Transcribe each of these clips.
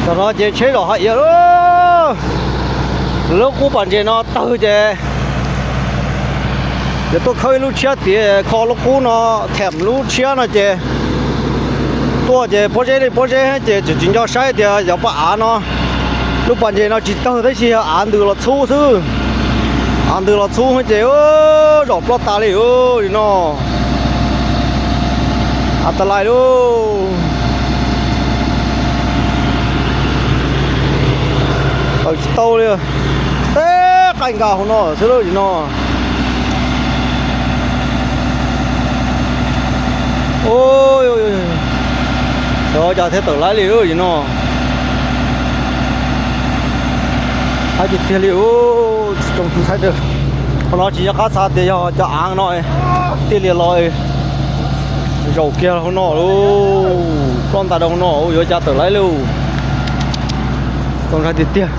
Tam no ces tsheb zom hais iav lawm. Lub qub pas ntses no tawg ces yuav tuaj khawb ib lub tshiab tiav kho lub qub no, them lub tshiab no ces tuaj ces pob zeb li pob zeb ces tseem tsis nco saib tias cov pas av no, lub pas ntses no tsis tawg tab sis yog av ntws los txhub xwb. Av ntws los txhub ces zom ploj tas li no. Av tas lais lauj. Tawm tsis tau li. Teb qaij nkas hauv no xwb lauj no. Xyov cas thiaj tawm laib li no. Haib tiag tiag li, tsis zoo tus ntxhais. Qhov no tsis nco qab xav tias yog cov av no tiag li los zaum kiag hauv no lauj, ploj ntais rau hauv no yuav cas tawm laib lauj. Txaus ntshai tiag tiag.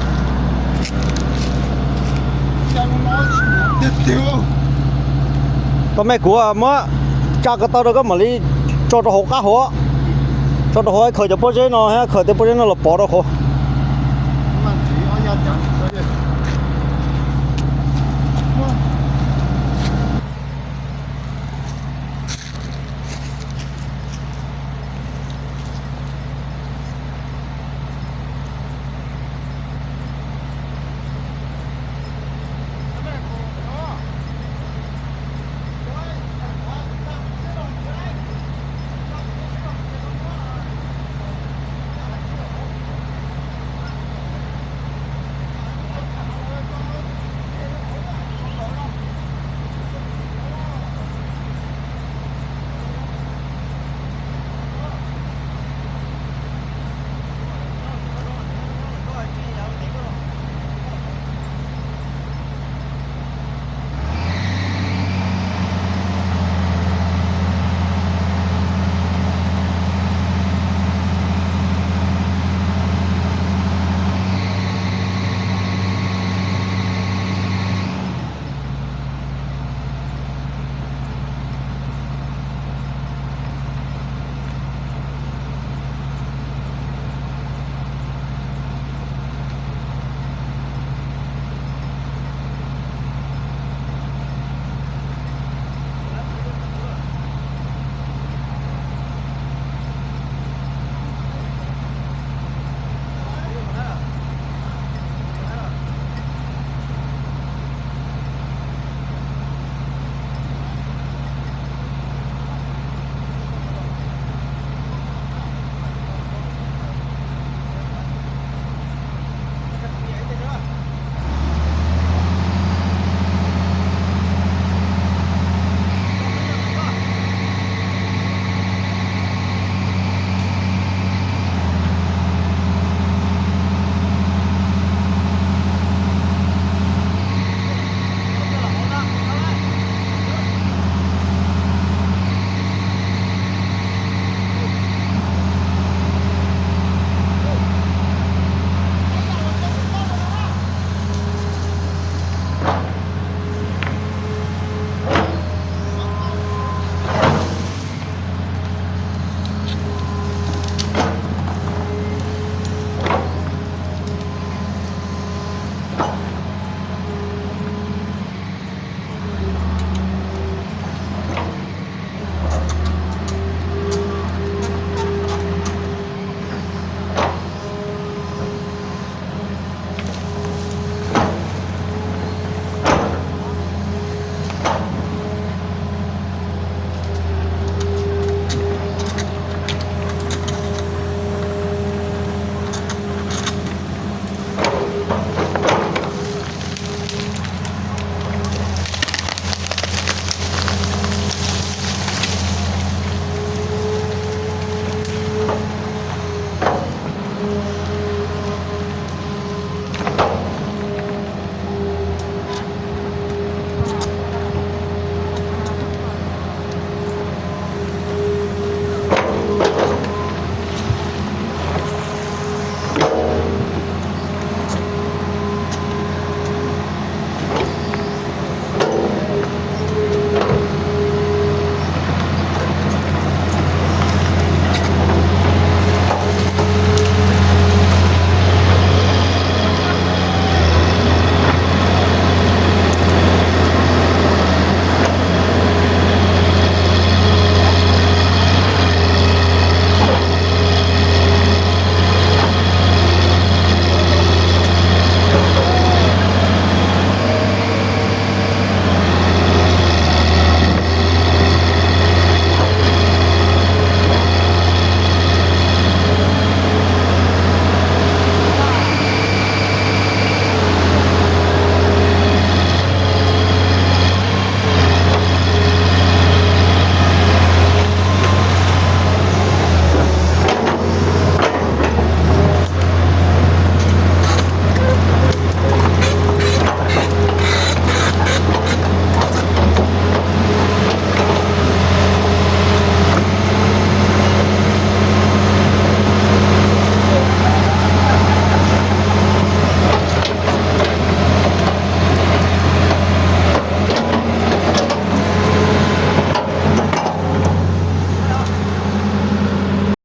Tau me kuv muab tsa ko taw rau koj mam li tso rau hauv qab hauv, tso rau hauv khaws cov pob zeb no, khaws tej pob zeb no los pov rau hauv.